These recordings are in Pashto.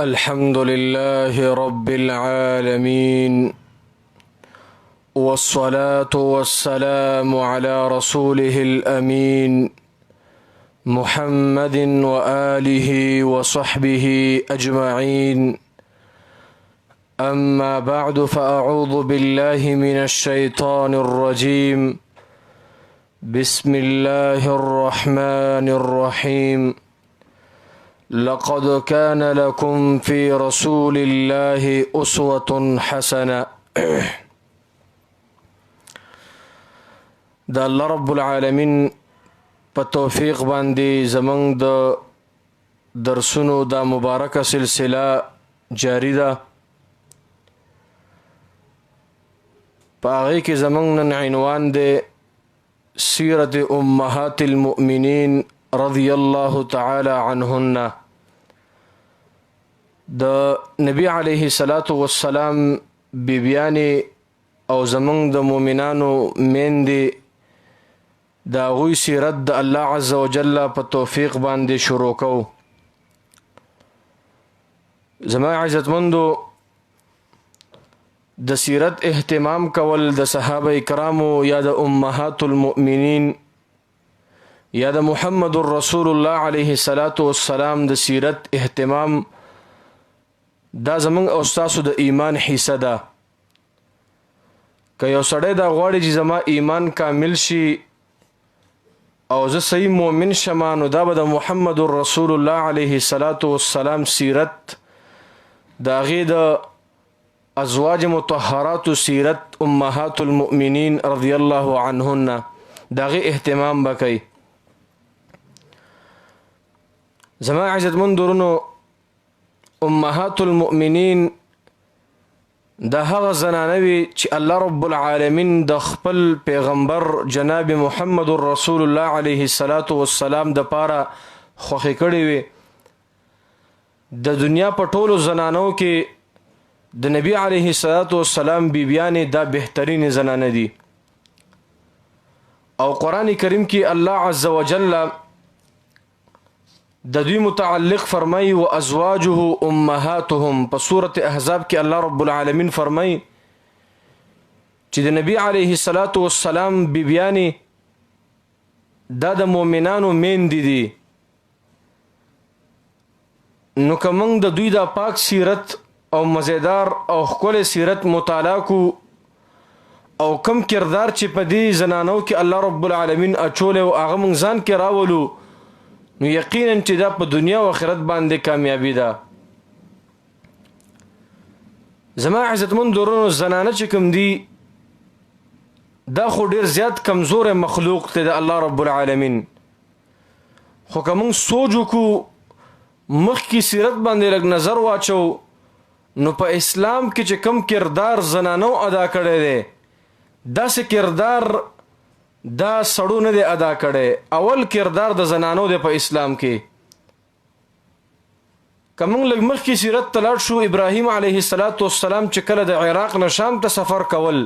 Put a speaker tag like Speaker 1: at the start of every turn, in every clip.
Speaker 1: الحمد لله رب العالمين، والصلاة والسلام على رسوله الأمين محمد وآله وصحبه أجمعين. أما بعد، فأعوذ بالله من الشيطان الرجيم. بسم الله الرحمن الرحيم. لقد كان لكم في رسول الله أسوة حسنة. د الله رب العالمین په توفیق باندې زمونږ د درسونو دا مبارکه سلسله جاری ده. په هغې کې زمونږ نن عنوان دی سیرت امهات المؤمنین رضی الله تعالی عنهن. د نبی علیه الصلاة والسلام بیبیانې او زمونږ د مؤمنانو میندې، د هغوی سیرت د الله عز وجل په توفیق باندې شروع کوو. زما عزتمندو، د سیرت اهتمام کول د صحابه کرامو یا د امهات المؤمنین یا د محمد رسول الله علیه الصلاة والسلام د سیرت اهتمام، دا زمونږ او ستاسو د ایمان حصه ده. که یو سړی دا غواړي چې زما ایمان کامل شي او زه صحیح مؤمن شم، نو دا به د محمد رسول الله علیه الصلاة والسلام سیرت، د هغې د ازواج مطهرات سیرت، امهات المؤمنین رضی الله عنهن، د هغې اهتمام به کوي. زما عزتمند ورونو، امهات المؤمنین د هغه زنانه وي چې الله رب العالمین د خپل پیغمبر جناب محمد رسول الله علیه الصلاة والسلام د پاره خوښې کړې وي. د دنیا په ټولو زنانو کې د نبی علیه الصلاة والسلام بیبیانې دا بهترینې زنانه دي. او قرآن کریم کې الله عز وجل د دوی متعلق فرمایي و ازواجه امهاتهم. په سورة احزاب کې الله رب العالمین فرمایي چې د نبی علیه الصلاة والسلام بیبیانې دا د مؤمنانو میندې دي. نو که موږ د دوی دا پاک سیرت او مزیدار او ښکلی سیرت مطالعه کو او کم کردار چې په دې زنانو کې الله رب العالمین اچولی او هغه موږ ځان کې راولو، نو یقینا چې دا په دنیا او آخرت باندې کامیابي ده. زما عزتمند ورونو، زنانه چې کوم دي دا خو ډیر زیات کمزوری مخلوق دی د الله رب العالمین، خو که موږ سوچ وکړو، مخکې سیرت باندې لږ نظر واچو، نو په اسلام کې چې کوم کردار زنانو ادا کړی دی، داسې کردار دا سړو نه دی ادا کړی. اول کردار د زنانو دی په اسلام کې. که موږ لږ مخکې سیرت ته لاړ شو، ابراهیم علیه الصلاة والسلام چې کله د عراق نه شام ته سفر کول،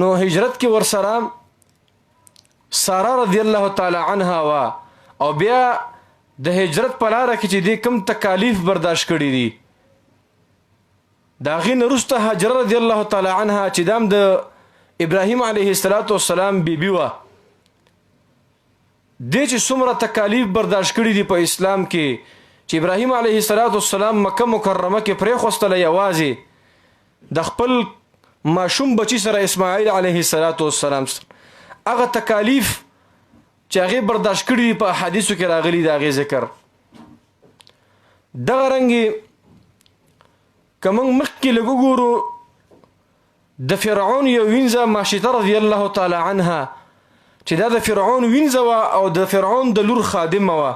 Speaker 1: نو هجرت کې ورسره ساره رضی الله تعالی عنها وا، او بیا د هجرت په لاره کې چې دې کوم تکالیف برداشت کړي دي، د هغې نه وروسته هاجره رضی الله تعالی عنها چې دام د ابراهیم علیه الصلاة والسلام بیبي وه، دې چې څومره تکالیف برداشت کړي دي په اسلام کې، چې ابراهیم علیه الصلاة والسلام مکه مکرمه کې پرېښوستله یوازې د خپل ماشوم بچي سره، اسماعیل علیه الصلاة والسلام سره، هغه تکالیف چې هغې برداشت کړي دي، په احادیثو کې راغلي د هغې ذکر. دغه رنګې که موږ مخکې لږ وګورو، د فرعون یو وینځه ماشطه رضی الله تعالی عنها، چې دا د فرعون وینځه وه او د فرعون د لور خادمه وه،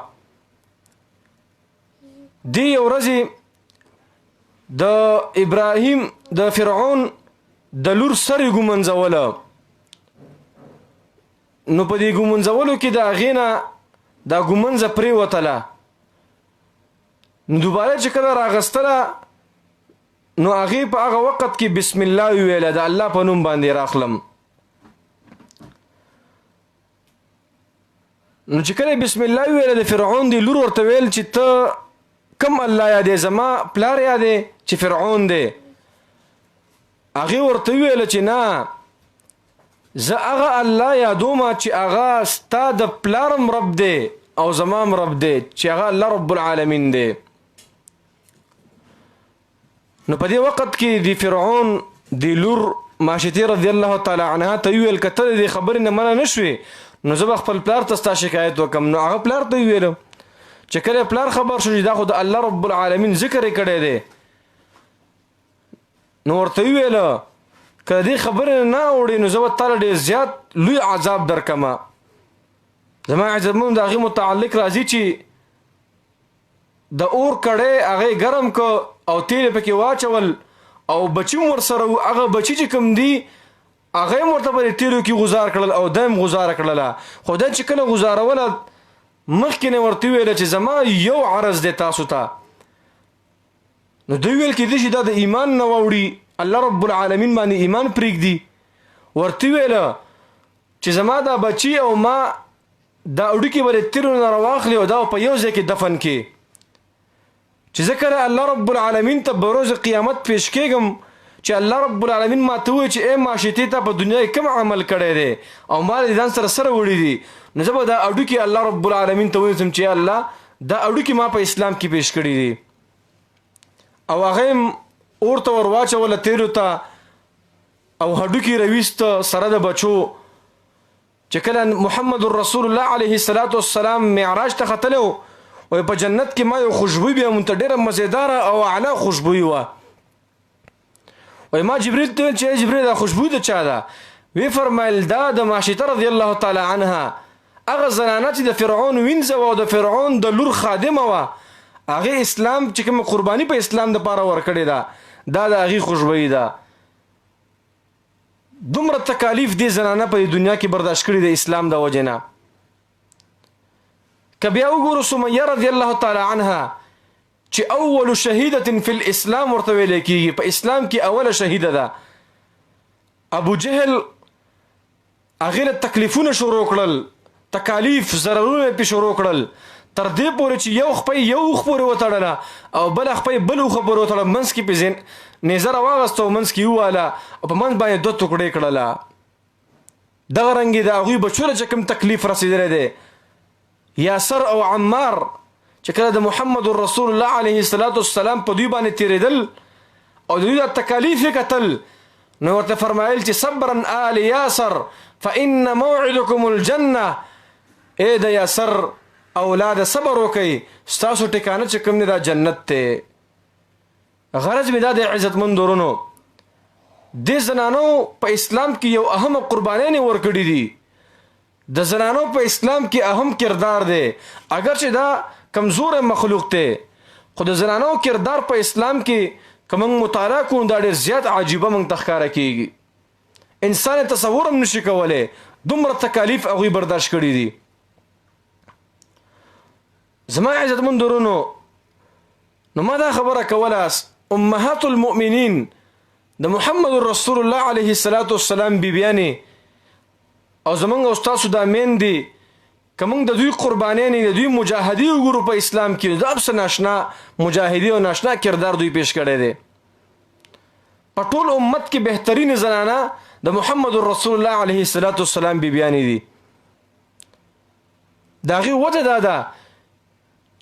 Speaker 1: دې یو ورځې د ابراهیم د فرعون د لور سر یې ګومنځوله. نو په دې ګومنځولو کې د هغې نه دا ګومنځه پرېوتله. نو دوباره چې کله راغستله، نو هغې په هغه وخت کې بسم الله وویله، د الله په نوم باندې راخلم. نو چې کله بسم الله وویله، د فرعون دی لور ورته ویل چې ته کم الله یادې؟ زما پلار یادې چې فرعون دی؟ هغې ورته وویل چې نه، زه هغه الله یادوم چې هغه ستا د پلار هم رب دی او زما هم رب دی، چې هغه الله رب العالمین دی. نو په دې وخت کې د فرعون د لور ماشتي رضی الله تعالی عنها ته ویل، که ته د دې خبرې نه منع نه شوې نو زه به خپل پلار ته ستا شکایت وکم. نو هغه پلار ته ویل چې کله پلار خبر شو چې دا خو د الله رب العالمین ذکر یې کړی دی، نو ورته ویل که دې خبرې نه اوړي نو زه به تاله ډېر زیات لوی عذاب درکم. زما عزتمن، د هغې متعلق راځي چې د اور کړی هغه ګرم که او تیل یې پکې واچول او بچي هم ورسره وو، هغه بچي چې کوم دي هغه هم ورته په دې تیلو کې غوزار کړل او دا هم غوزاره کړله. خو دا چې کله غوزاروله مخکې نه ورته وویل چې زما یو عرض دی تاسو ته. نو دوی ویل کېدای شي دا د ایمان نه واوړي، الله رب العالمین باندې ایمان پرېږدي. ورته ویل چې زما دا بچي او ما دا هډوکي به د تیلو نه راواخلي او دا په یو ځای کې دفن کې، چې زه کله الله رب العالمین ته په ورځ قیامت پیش کېږم چې الله رب العالمین ما ته ووایي چې ای ماشیتې، تا په دنیا کې کوم عمل کړی دی او ما له ځان سره سره وړي دي، نو زه به دا هډوکي الله رب العالمین ته ونیسم چې الله دا هډوکي ما په اسلام کې پیش کړي دي. او هغه یې اور ته ور واچوله تیلو ته او هډوکي راویست سره د بچو. چې کله محمد رسول الله علیه الصلاة والسلام معراج ته ختلی و، وایي په جنت کې ما یو خوشبویي بیا مونږ ته ډېره مزیداره او اعلی خوشبویي وه. وایي ما جبریل ته ویل چې ای جبریل، دا خوشبویي د چا ده؟ وی فرمایل دا د ماشیته رضی الله تعالی عنها، هغه زنانه چې د فرعون وینځه وه او د فرعون د لور خادمه وه، هغې اسلام چې کومه قرباني په اسلام دپاره ورکړې ده، دا د هغې خوشبویي ده. دومره تکالیف دې زنانه په دنیا کې برداشت کړي د اسلام د وجې نه. که بیا وګورو سمیه رضی الله تعالی عنها چې اول شهیدة فی الاسلام ورته ویل کیږي، په اسلام کې اوله شهیده ده، ابو جهل هغې له تکلیفونه شروع کړل، تکالیف ضررونه یې پرې شروع کړل، تر دې پورې چې یو خپه یې یو اوښ پورې وتړله او بله خپه یې بل اوښ پورې وتړله، منځ کې پرې نیزه راواغسته او منځ کې یې وواله او په منځ باندې دوه ټوکړې کړله. دغه رنګ د هغوی بچو له چې کوم تکلیف رسېدلی دی، یاسر او عمار چې کله د محمد رسول الله علیه الصلاة والسلام په دوی باندې تېرېدل او د دوی دا تکالیف یې کتل، نو ورته فرمایل چې صبرا آل یاسر فإن موعدکم الجنة. ای د یاسر اولاد صبر وکئ، ستاسو ټکانه چې کوم دی دا جنت دی. غرض مې دا دی عزتمند ورونو، دې زنانو په اسلام کې یو اهمه قربانیانې ورکړي دي. د زنانو په اسلام کې اهم کردار دی، اګر چې دا کمزوری مخلوق دی، خو د زنانو کردار په اسلام کې که موږ مطالعه کوو دا ډېر زیات عجیبه موږ ته ښکاره کیږي. انسان یې تصور هم نشي کولی، دومره تکالیف هغوی برداشت کړي دي. زما عزتمند ورونو، نو ما دا خبره کوله، امهات المؤمنین د محمد رسول الله علیه الصلاة والسلام بیبیانې او زمونږ او ستاسو دا میندې، که موږ د دوی قربانیانې د دوی مجاهدې وګورو په اسلام کې، دا هم څه ناشنا مجاهدې او ناشنا کردار دوی پیش کړی دی. په ټول امت کې بهترینې زنانه د محمد رسول الله علیه الصلاة والسلام بیبیانې دي. د هغې وجه دا ده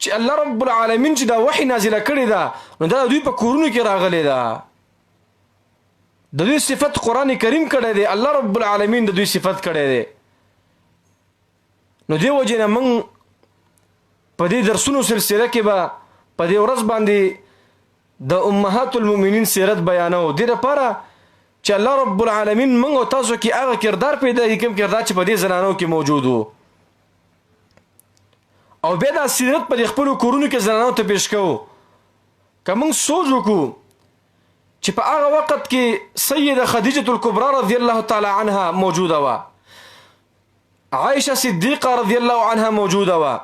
Speaker 1: چې الله رب العالمین چې دا وحی نازله کړې ده، نو دا دوی په کورونو کې راغلې ده. د دوی صفت قرآن کریم کړی دی، الله رب العالمین د دوی صفت کړی دی. نو دې وجې نه موږ په دې درسونو سلسله کې به په دې ورځ باندې د امهات المؤمنین سیرت بیانو، دې لپاره چې الله رب العالمین موږ او تاسو کې هغه کردار پیدا کړي کوم کردار چې په دې زنانو کې موجود وو، او بیا دا سیرت په خپلو کورونو کې زنانو ته پیش کوو. که موږ سوچ وکړو چې په هغه وخت کې سیده خدیجه الکبرى رضی الله تعالی عنها موجوده وه، عائشه صدیقه رضی الله عنها موجوده وه،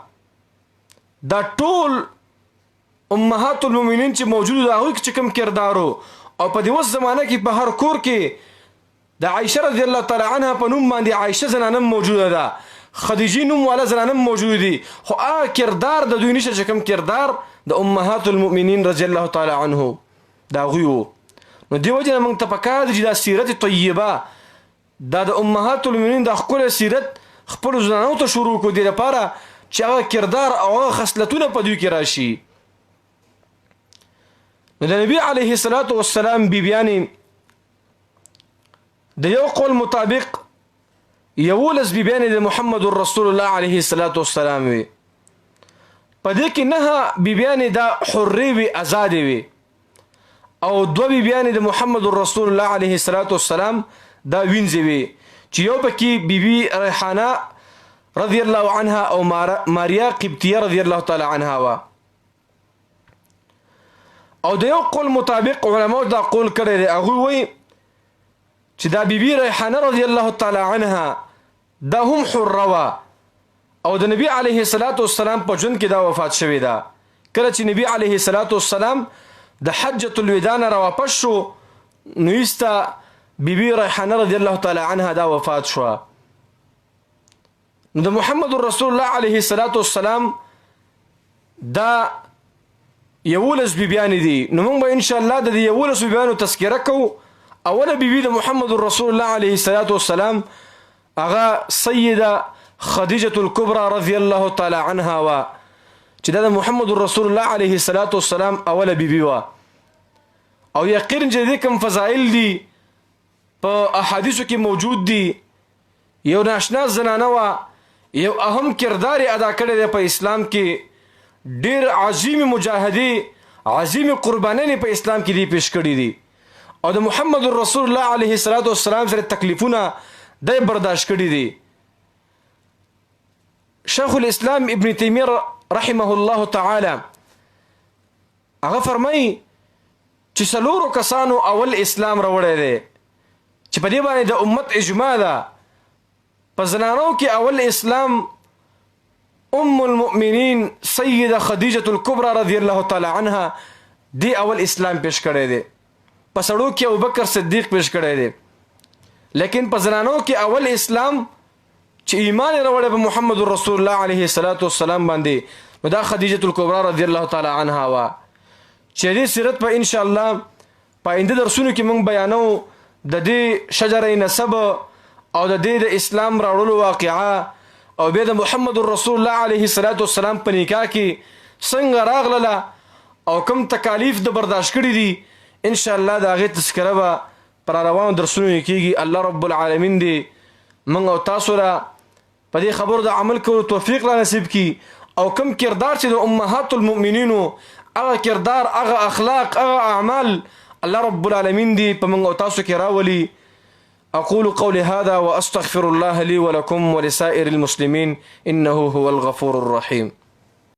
Speaker 1: دا ټول امهات المؤمنین چې موجود دي هغوی چې کوم کردار او په دې اوس زمانه کې په هر کور کې د عائشه رضی الله تعالی عنها په نوم باندې عائشه زنانه موجوده ده، خدیجې نوم والا زنانه هم موجود دي، خو هغه کردار د دوی نشته چې کوم کردار د امهات المؤمنین رضی الله تعالی عنه د هغوی وو. نو دې وجې نه موږ ته پکار دي چې دا سیرت طیبه، دا د امهات المؤمنین دا ښکلی سیرت خپلو زنانو ته شروع کړو، دې لپاره چې هغه کردار او هغه خصلتونه په دوی کې راشي. نو د نبی علیه الصلاة والسلام بیبیانې د یو قول مطابق 11 بیبیانې د محمد رسول الله علیه الصلاة والسلام وي. په دې کې 9 بیبیانې دا حرې وي، ازادې وي، او 2 بیبیانې د محمد رسول الله علیه الصلاة والسلام دا وینځې وي، چې یو پکې بیبي ریحانه رضی الله عنها او ماریا قبطیه رضی الله تعالی عنها وه. او د یو قول مطابق علماو دا قول کړی دی، هغوی وایي چې دا بیبي ریحانه رضی الله تعالی عنها دا هم حره وه او د نبی علیه الصلاة والسلام په ژوند کې دا وفات شوې ده. کله چې نبی علیه الصلاة والسلام د حجة الوداع نه راواپس شو، نو ایسته بیبي ریحانه رضی الله تعالی عنها دا وفات شوه. نو د محمد رسول الله علیه الصلاة والسلام دا 11 بیبیانې دي. نو موږ به انشاءالله د دې 11 بیبیانو تذکره کوو. اوله بیبي د محمد رسول الله علیه الصلاة والسلام هغه سیده خدیجة الکبرى رضی الله تعالی عنها وه، چې دا د محمد رسول الله علیه الصلاة والسلام اوله بیبي وه. او یقین چې دې کوم فضایل دي په احادیثو کې موجود دي. یو ناشنا زنانه وه، یو اهم کردار یې ادا کړی دی په اسلام کې، ډېر عظیم مجاهدې، عظیم قربانۍ په اسلام کې دی پیش کړي دي، او د محمد رسول الله علیه الصلاة والسلام سره تکلیفونه دی برداشت کړي دي. شیخ الاسلام ابن تیمیه رحمه الله تعالی هغه فرمایي چې څلورو کسانو اول اسلام راوړی دی، چې په دې باندې د امت اجماع ده. په زنانو کې اول اسلام ام المؤمنین سیده خدیجة الکبرى رضی الله تعالی عنها دی اول اسلام پیش کړی دی. په سړو کې ابوبکر صدیق پیش کړی دی، لیکن په زنانو کې اول اسلام چې ایمان یې راوړی په محمد رسول الله علیه الصلاة والسلام باندې، نو دا خدیجة الکبرى رضی الله تعالی عنها وه، چې دې سیرت په انشاءالله په آینده درسونو کې موږ بیانو د دې شجره نسب او د دې د اسلام راوړلو واقعه، او بیا د محمد رسول الله علیه الصلاة والسلام په نکاح کې څنګه راغلله او کوم تکالیف د برداشت کړي دي. انشاءالله د هغې تذکره به پر روانو درسونو کې کېږي. الله رب العالمین دې موږ او تاسو له په دې خبرو د عمل کولو توفیق را نصیب کړي، او کوم کردار چې د امهات المؤمنینو هغه کردار، هغه اخلاق، هغه اعمال الله رب العالمین دې په موږ او تاسو کې راولي. أقول قولي هذا وأستغفر الله لي ولكم ولسائر المسلمين إنه هو الغفور الرحيم.